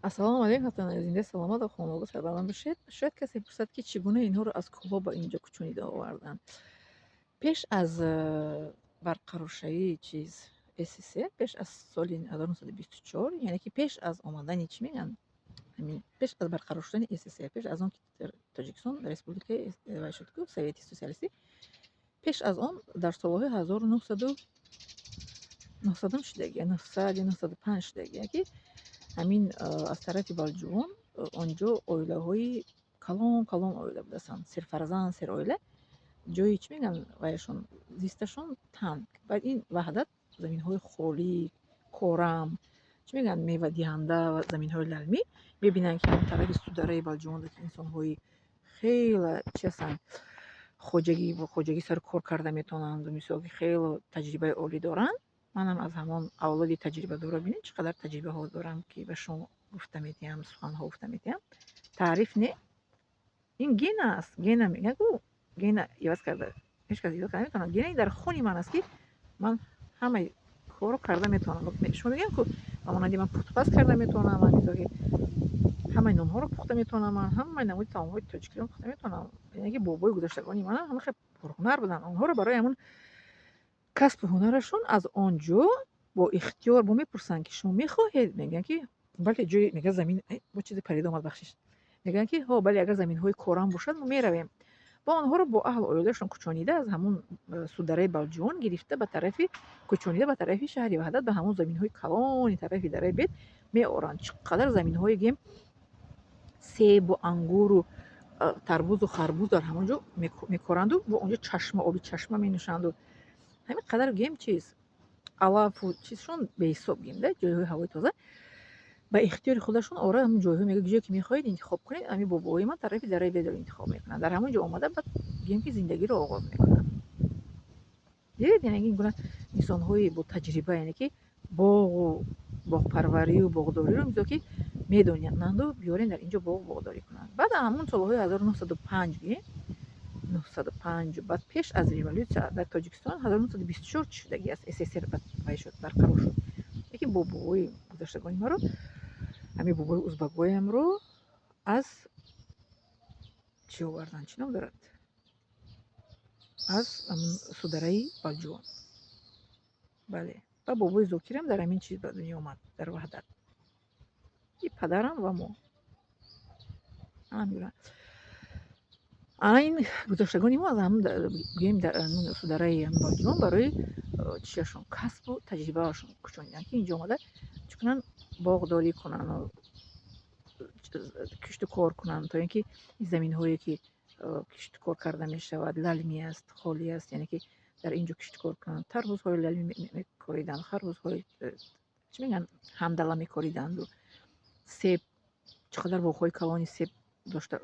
Ассалому алайкум, ҳамватанони зинда, саломат ва хонавода сарбаланд бошед. Шояд касе пурсад, ки чӣ гуна инҳоро аз Кӯлоб ба инҷо кӯчонида оварданд. Пеш аз барқароршавии чиз СССР, пеш аз соли 1924, яъне ки пеш аз омадани, чӣ мегӯянд, ҳамин пеш аз барқарор шудани СССР, пеш аз он ки Тоҷикистон республикаи вай шуд ку, Совети Социалистӣ, пеш аз он дар солҳои 1900 нуҳсадум шудагия, 900 ё 905 шудагия, ки ҳамин аз тарафи Балҷувон онҷо оилаҳои калон калон оила будастанд, серфарзанд, сероила, ҷои, чӣ мегӯянд, ваяшон, зисташон танг. Баъд ин Ваҳдат заминҳои холӣ, корам, чӣ мегӯянд, мевадиҳанда ва заминҳои лалмӣ мебинанд, ки ҳамон тарафи Судараи Балҷувон ки инсонҳои хеле чи ҳастанд, хоҷагӣ, бо хоҷагӣ сару кор карда метавонанд, мисол, ки хеле таҷрибаи олӣ доранд. Манам аз ҳамон авлоди таҷрибадорро, бинед, чӣ қадар таҷрибаҳо дорам, ки ба шумо гуфта медиҳам, суханҳо гуфта медиҳам. Таъриф не, ин гена аст. Гена мегӯяд ку, гена иваз карда ҳеҷ кас иваз карда наметавонад. Генаи дар хуни ман аст, ки ман ҳамаи корро карда метавонам. Шумо мегӯям ку, ба монанди ман пухтупаз карда метавонам, ман мисол ки ҳамаи нонҳоро пухта метавонам, ман ҳамаи намуди таомҳои тоҷикиро пухта метавонам. Яъне ки бобои гузаштагони манам ҳама хел пурҳунар буданд. Онҳоро барои ҳамон касбу ҳунарашон аз он ҷо бо ихтиёр бо мепурсанд, ки шумо мехоҳед? Мегӯянд, ки бале, ҷои, мегӯяд, замин бо чизе парида омад, бахшиш. Мегӯянд, ки ҳо, бале, агар заминҳои корам бошад, мо меравем. Ва онҳоро бо аҳлу оилашон кӯчонида аз ҳамон Судараи Балҷувон гирифта ба тарафи, кӯчонида ба тарафи шаҳри Ваҳдат, ба ҳамон заминҳои калони тарафи дараи Бед меоранд. Чӣ қадар заминҳое гем, себу ангуру тарбузу харбуз дар ҳамон ҷо мекоранду бо онҷо чашма, оби чашма менӯшанду ҳамин қадар гем чиз, алафу чизшон беҳисоб гем да, ҷойҳои ҳавои тоза ба ихтиёри худашон ора ҳамон ҷойҳо мегӯяд, ҷое ки мехоҳед, интихоб кунед. Ҳамин бобои ман тарафи дараи Бедро интихоб мекунанд. Дар ҳамон ҷо омада, баъд гӯем ки зиндагиро оғоз мекунанд. Дидед, яъне ин гуна инсонҳои бо таҷриба, яъне ки боғу боғпарварию боғдориро мисол ки медонанду биёрен дар инҷо боғ боғдорӣ кунанд. Баъд ҳамон солҳои 1905 гӯем, 905, баъд пеш аз революсия дар Тоҷикистон 1924 чӣ шудагӣ аст, СССР вай шуд, барқарор шуд. Лекин бобои гузаштагони маро, ҳамин бобои узбакбоямро аз чӣ оварданд, чӣ ном дорад, аз Судараи Балҷувон. Бале, ва бобои Зокирам дар ҳамин чиз ба дунё омад, дар Ваҳдат. И падарам ва мо. Ана ана ин гузаштагони мо аз ҳамн, гӯем, Судараи Балҷувон барои чиашон, касбу таҷрибаашон кӯчониданд, ки инҷо омада чӣ кунанд, боғдорӣ кунанд, кишту кор кунанд, то ин ки заминҳое ки кишту кор карда мешавад, лалмӣ аст, холӣ аст, яъне ки дар ин ҷо кишту кор кунанд. Тарбузҳои лалмӣ мекориданд, харбузҳои, чӣ мегӯянд, ҳамдала мекориданду себ, чӣ қадар боғҳои калони себ дошта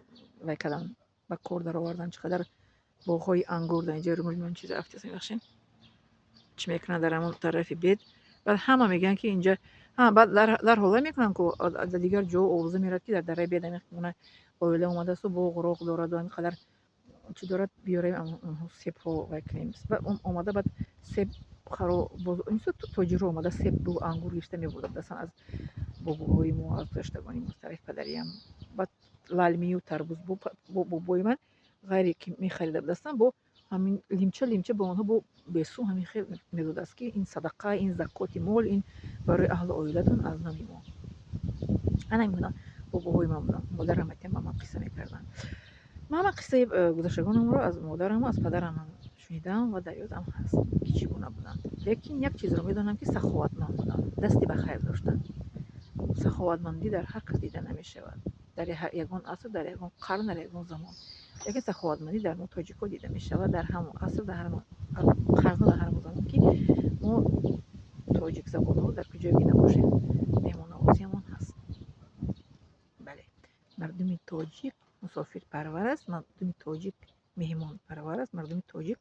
вай карданд, ба кор дароварданд, чӣ қадар боғҳои ангур. Дар инҷа румоли ман чизе афтист, мебахшед. Чӣ мекунанд дар ҳамон тарафи Бед? Баъд ҳама мегӯянд, ки инҷа баъд дар ҳоле мекунанд ку, дар дигар ҷо овоза меравад, ки дар дараи Бед ҳамин гуна оила омадааст, боғу роғ дораду ҳамин қадар чӣ дорад, биёрем онҳо себҳо вай кунем. Омада баъд себ тоҷирҳо омада себу ангур гирифта мебурданд аз бобоҳои мо, аз гузаштагони мо, аз тарафи падариам. Баъд лалмию тарбуз бобои ман ғайре ки мехарида будастанд, бо ҳамин лимча лимча ба онҳо бо бесум ҳамин хел медодааст, ки ин садақа, ин закоти мол, ин барои аҳлу оилатон аз номи мо. Ана ин буданд бобоҳои ман буданд. Модарам айтам ба ман қисса мекарданд. Ман ҳама қиссаи гузаштагонамро аз модараму аз падарам шунидам ва дар ёдам ҳаст, ки чӣ гуна буданд. Лекин як чизро медонам, ки саховатманд буданд, дасти ба хайр доштанд. Саховатмандӣ дар ҳар кас дида намешавад, дар ягон аср, дар ягон қарн, дар ягон замон. Лекин саховатмандӣ дар мо тоҷикҳо дида мешавад дар ҳамон аср, дар ҳар қарну, дар ҳар замон, ки мо тоҷикзабонҳо дар куҷое ки набошем, меҳмоннавозиамон ҳаст. Бале, мардуми тоҷик мусофирпарвар аст, мардуми тоҷик меҳмонпарвар аст, мардуми тоҷик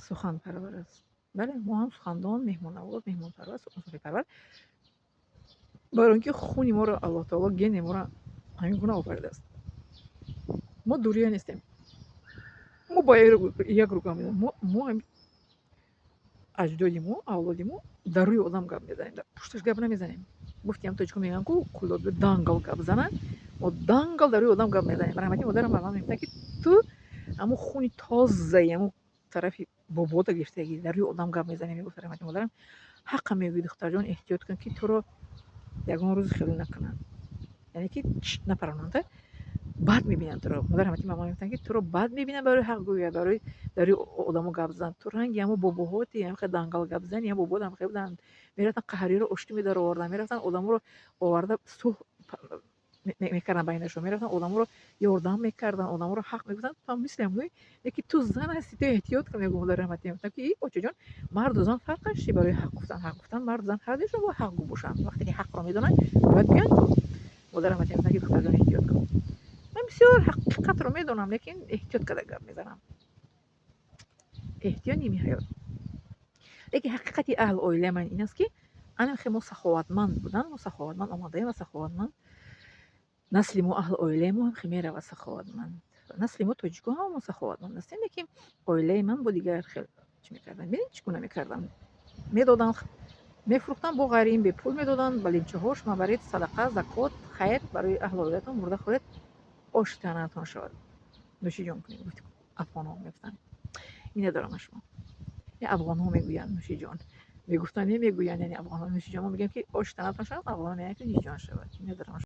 суханпарвар аст. Бале, мо ҳам сухандон, меҳмоннавоз, меҳмонпарвар, мусофирпарвар, барои ин ки хуни моро Аллоҳ таоло, гени моро ҳамин гуна офаридааст. Мо дурия нестем, мо ба як рӯ гап мезанем. Мо аҷдоди мо, авлоди мо дар рӯи одам гап мезанем, дар пушташ гап намезанем. Гуфтиам, тоҷико мегӯянд, ку куллоби дангал гап зананд, мо дангал дар рӯи одам гап мезанем. Раҳмати модарам ба ман мегуфтанд, ки ту ҳамун хуни тозаи ҳамун тарафи бобота гирифтагӣ, дар рӯи одам гап мезанӣ. Мегуфт раҳмати модарам: «Ҳаққа мегӯӣ, духтарҷон, эҳтиёт кун, ки туро ягон рӯз хеле накунанд, яъне ки напаронанд, бад мебинанд туро». Модар раҳмати ба ман мегуфтанд, ки туро бад мебинанд барои ҳақ гӯя, барои дар рӯи одамо гап зан. Ту ранги ҳамун бобоҳоти, ҳамихел дангал гап зани, ҳам бобоат ҳамихел буданд, мерафтанд, қаҳриро оштӣ медароварданд, мерафтанд, одаморо оварда сулҳ мекарданд байнашон, мерафтанд, одаморо ёрдам мекарданд, одаморо ҳақ мегуфтанд. Ту ҳам мисли ҳамои, лекин ту зан ҳастӣ, ту эҳтиёт кун. Мегӯ модар раҳмати, мегуфтам, ки очаҷон, марду зан фарқаш чи барои ҳақ гуфтан? Ҳақ гуфтан, марду зан ҳардуяшон бояд ҳақгӯ бошанд. Вақте ки ҳақро медонанд, бояд гӯянд. Модар раҳмати мегуфтанд, ки духтарҷон, эҳтиёт кун. Ман бисёр ҳақиқатро медонам, лекин эҳтиёт карда гап мезанам. Эҳтиёт ними ҳаёт. Лекин ҳақиқати аҳли оилаи ман ин аст, ки анахе мо саховатманд будан, мо саховатманд омадаем ва саховатманд насли мо, аҳли оилаи мо ҳам меравад саховатманд. Насли мо, тоҷико, ҳамамо саховатманд ҳастем, лекин оилаи ман бо дигар хел чӣ мекарданд. Бинед, чӣ гуна мекарданд: медоданд, мефурӯхтанд, бо ғайри ин бепул медоданд. Ба лимчаҳош мабаред, садақа, закот, хайр барои аҳли оилатон бурда хӯред, оши танатон шавад, нӯшиҷон кунед. Гуфти афғонҳо мегуфтанд. Миннатдорам аз шумо. Афғонҳо мегӯянд нӯшиҷон, мегуфтанд, не, мегӯянд, яъне афғонҳо нӯшиҷон. Мо мегӯем, ки оши танатон шавад, афғонҳо мегӯянд, ки нӯшиҷон шавад. Миннатдорам.